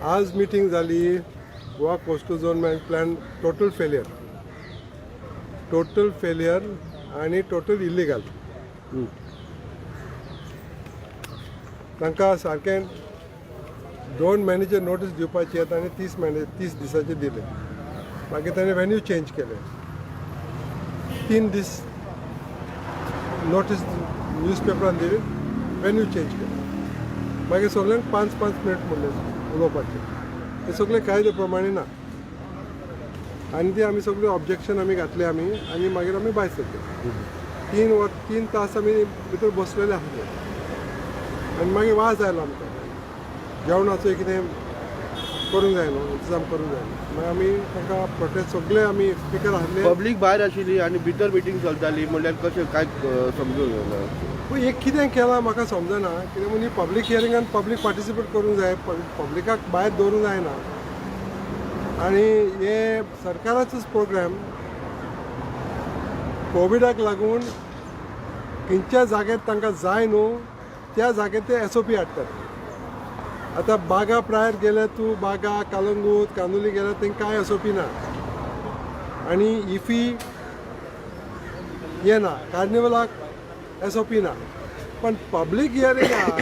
आज मिटींग जाली. Goa coastal zone man plan total failure, total failure आनी total illegal. तांकां सारकें 2 म्हयन्याचे नोटीस दिवपाची आनी 30 म्हयने, 30 दिसाचे दिले. मागीर ताणें वेन्यू चेंज केले. 3 दीस नोटीस न्यूजपेपरान दिली, वेन्यू चेंज केले. मागीर सगल्यांक 5-5 मिनट म्हणलें उलोवपाचें. हे सगळें कायदे प्रमाणे ना आनी ते आमी सगळे ऑब्जेक्शन आमी घातले आमी आनी मागीर आमी भायर सरले. 3 वर, 3 तास आमी भितर बसलेले आसले आनी मागीर वाज आयलो आमकां. जेवणाचो कितें करूंक जाय न्हू, इंतजाम करूंक जाय न्हू. मागीर आमी तांकां प्रोटेस्ट सगळे आमी स्पिकर आसले. पब्लीक भायर आशिल्ली आनी भितर मिटींग चलताली म्हणल्यार कशें काय समजून येना. पूण एक कितें केलां म्हाका समजना. कित्याक म्हणजे पब्लीक हियरिंगान पब्लीक पार्टिसिपेट करूंक जाय, पब्लिकाक भायर दवरूंक जायना. आनी हे सरकाराचोच प्रोग्राम. कोविडाक लागून खंयच्या जाग्यार तांकां जाय न्हू, त्या जाग्यार ते एसओपी हाडटात. आतां बागा प्रायर गेल्यार तूं, बागा, कलंगूट, कांदोली गेल्यार तांकां कांय एसओपी ना आनी इफी येना, कार्निवलाक एसओपी ना, पण पब्लीक हियरिंगाक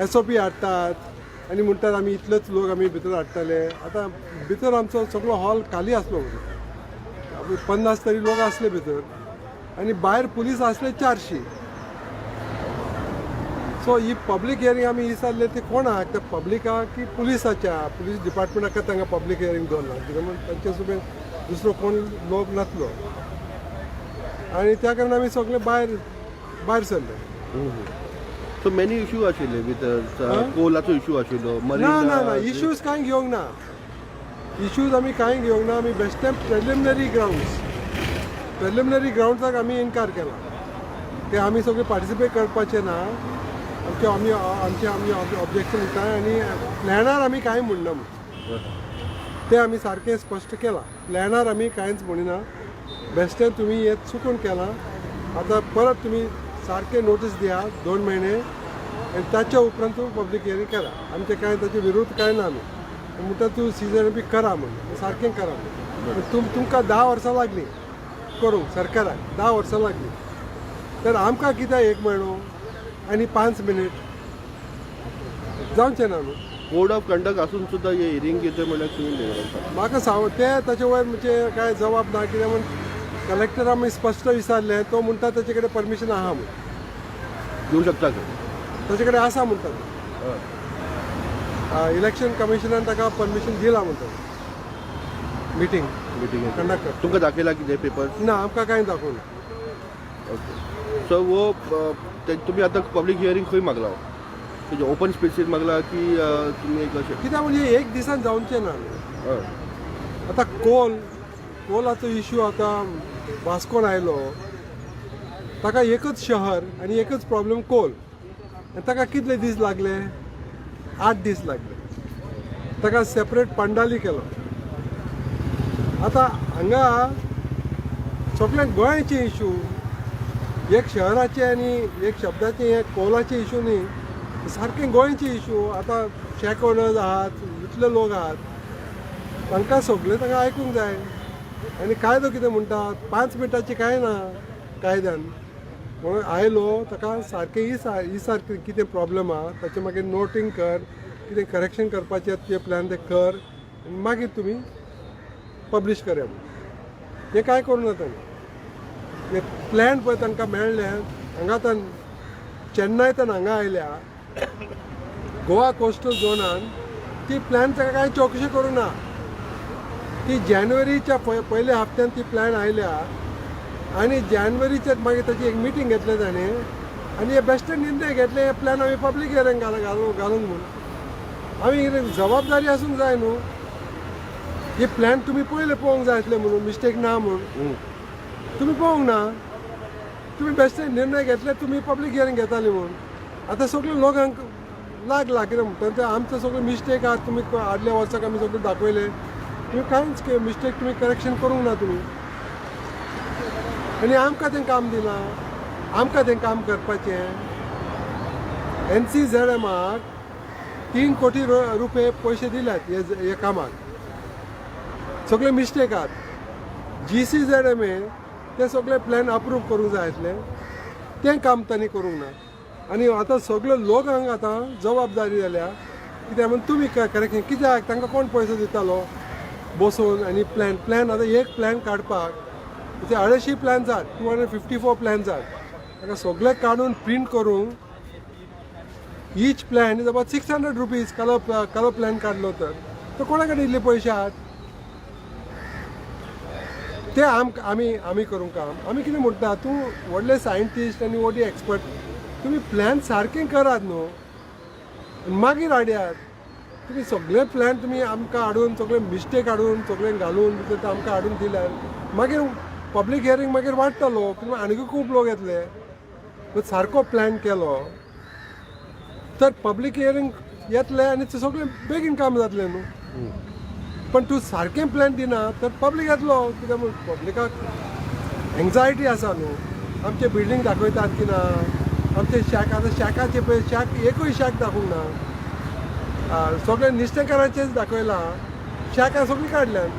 एसओपी हाडटात आनी म्हणटात आमी इतलेच लोक आमी भितर हाडटले. आतां भितर आमचो सगळो हॉल खाली आसलो, 50 तरी लोक आसले भितर आनी भायर पुलीस आसले 400. सो ही पब्लीक हियरींग आमी विचारले ती कोणाक, त्या पब्लिकाक की पुलिसाच्या, पुलीस डिपार्टमेंटाक तांकां पब्लीक हियरींग दवरला? कित्याक म्हण तांचे सुबेन दुसरो कोण लोक नासलो आनी त्या कारणान आमी सगळे भायर भायर सरले. सो मेनी इशू आशिल्ले भितर. कोलाचो इशू आशिल्लो. ना ना ना, इश्यूज कांय घेवंक ना. इश्यूज आमी कांय घेवंक ना. आमी बेश्टे प्रेलिमिनरी ग्रावंड्स, प्रेलिमिनरी ग्रावंड्साक आमी इनकार केला. ते आमी सगळे पार्टिसिपेट करपाचे ना. आमचे आमी आमचे आमी ऑब्जेक्शन दिता आनी प्लॅनार आमी कांय म्हणना म्हूण ते आमी सारकें स्पश्ट केलां. प्लॅनार आमी कांयच म्हणिना. बेश्टें तुमी हें चुकून केलां. आतां परत तुमी सारकें नोटीस दिया 2 म्हयने आनी ताच्या उपरांत पब्लीक हियरींग करा. आमचें कांय ताचे विरोध कांय ना. आमी म्हणटा तूं सिजन बी करा म्हण, सारकें करा म्हण. तुमकां 10 वर्सां लागलीं करूंक, सरकाराक 10 वर्सां लागलीं, तर आमकां कित्याक एक म्हयनो आनी 5 मिनीट जावचें ना न्हू? कोड ऑफ कंडक्ट आसून सुद्दां हे हियरींग घेते म्हणल्यार तुमी म्हाका सांग, ते ताचे वयर म्हणजे कांय जबाब ना. कित्याक म्हण कलेक्टरा आमी स्पश्ट विचारलें, तो म्हणटा ताचे कडेन परमिशन आहा म्हूण. घेवं शकता का? ताचे कडेन आसा म्हणटा. इलेक्शन कमिशनान ताका परमिशन दिलां म्हणटा मिटींग मिटींग कंडक्ट कर. तुमकां दाखयला कितें पेपर? ना, आमकां कांय दाखोवना. ओके, सो वो तुमी आतां पब्लीक हियरींग खंय मागला? तुजे ओपन स्पेसीर मागला की तुमी एक अशें? कित्याक म्हणजे एक दिसान जावचें ना. हय. आतां कोलाचो इश्यू आतां वास्कोन आयलो. ताका एकच शहर आनी एकच प्रॉब्लेम कोल आनी ताका कितले दीस लागले? 8 दीस लागले. ताका सेपरेट पंडाली केलो. आतां हांगा सगळे गोंयचे इशू, एक शहराचे आनी एक शब्दाचे, हे कोलाचे इशू न्ही, सारकें गोंयचे इशू. आतां शॅक ओनर्स आहात, इतले लोक आहात, तांकां सगळें तांकां आयकूंक जाय. आनी कायदो कितें म्हणटा, 5 मिनटाचें कांय ना कायद्यान. म्हणून आयलो ताका सारकें ही सारकें कितें प्रॉब्लम आहा ताचें मागीर नोटींग कर, कितें करेक्शन करपाचें ते प्लॅन ते कर आनी मागीर तुमी पब्लीश करया म्हूण. हें कांय करूं ना ताणें. हे प्लॅन पळय तांकां मेळ्ळें हांगा, चेन्नय हांगा आयल्या गोवा कोस्टल झोनान ती प्लॅन ताका कांय चवकशी करूं ना. ती जानेवारीच्या पयल्या हप्त्यान ती प्लॅन आयल्या आनी जानेवारीच्या मागीर ताची एक मिटींग घेतलें ताणें आनी हे बेश्टे निर्णय घेतले, हे प्लॅन आमी पब्लीक हियरींग घालूंक म्हूण. आमी कितें जबाबदारी आसूंक जाय न्हू. हे प्लॅन तुमी पयले पळोवंक जाय आसले म्हणून मिस्टेक ना म्हूण. तुमी पळोवंक ना. तुमी बेश्टे निर्णय घेतले, तुमी पब्लीक हियरींग घेताली म्हूण. आतां सगळे लोकांक लागला कितें म्हणटा ते, आमचो सगळे मिस्टेक आहा. तुमी आदल्या वर्साक आमी सगळें दाखयलें, तुमी कांयच मिस्टेक तुमी करेक्शन करूंक ना तुमी आनी आमकां तें काम दिलां. आमकां तें काम करपाचें. एनसीझेडएमाक 3 कोटी रुपये पयशे दिल्यात हे हे कामाक. सगळे मिस्टेक आहात. GCZMA ते सगळे प्लॅन अप्रूव करूंक जाय आसले, तें काम तांणी करूंक ना. आनी आतां सगळे लोकांक आतां जबाबदारी जाल्या. कित्याक म्हण तुमी करेक्शन कित्याक? तांकां कोण पयसो दितालो बसून? आनी प्लॅन प्लॅन आतां एक प्लॅन काडपाक ते 250 प्लॅन्स आहात, 254 प्लॅन्स आहात. ताका सगळे काडून प्रिंट करूंक each plan is about ₹600. Colour plan काडलो तर तो कोणा कडेन इल्ले पयशे आहात ते आम आमी आमी करूंक काम. आमी कितें म्हणटा, तूं व्हडले सायंटिस्ट आनी व्हडली एक्सपर्ट, तुमी प्लॅन सारकें करात न्हू आनी मागीर हाडयात. तुमी सगळे प्लॅन तुमी आमकां हाडून, सगळे मिस्टेक हाडून, सगळें घालून भितर आमकां हाडून दिल्यार मागीर पब्लीक हियरींग मागीर वाडटलो लोक, आनीकूय खूब लोक येतले. पण सारको प्लॅन केलो तर पब्लीक हियरींग येतले आनी ते सगळें बेगीन काम जातलें न्हू. पण तूं सारकें प्लॅन दिना तर पब्लीक येतलो. कित्याक म्हूण पब्लिकाक एंगजायटी आसा न्हू. आमचे बिल्डींग दाखयतात की ना, आमचे शॅक आतां शॅकाचे पळय, शॅक एकूय शॅक दाखोवंक ना. सगळे निश्ठेकारांचेच दाखयलां, शॅकां सगळीं काडल्यान.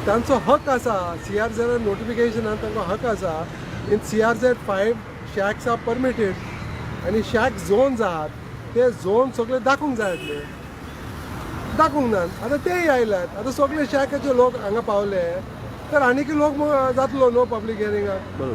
तांचो हक आसा, CRZ नोटिफिकेशनान तांकां हक आसा. In CRZ 5 shacks are permitted आनी शॅक झोन्स आहात, ते झोन सगळे दाखोवंक जाय आसले, दाखोवंक ना. आतां तेय आयल्यात. आतां सगळे शॅकाचे लोक हांगा पावले तर आनीकय लोक जातलो न्हू पब्लीक हियरिंगाक. बरोबर.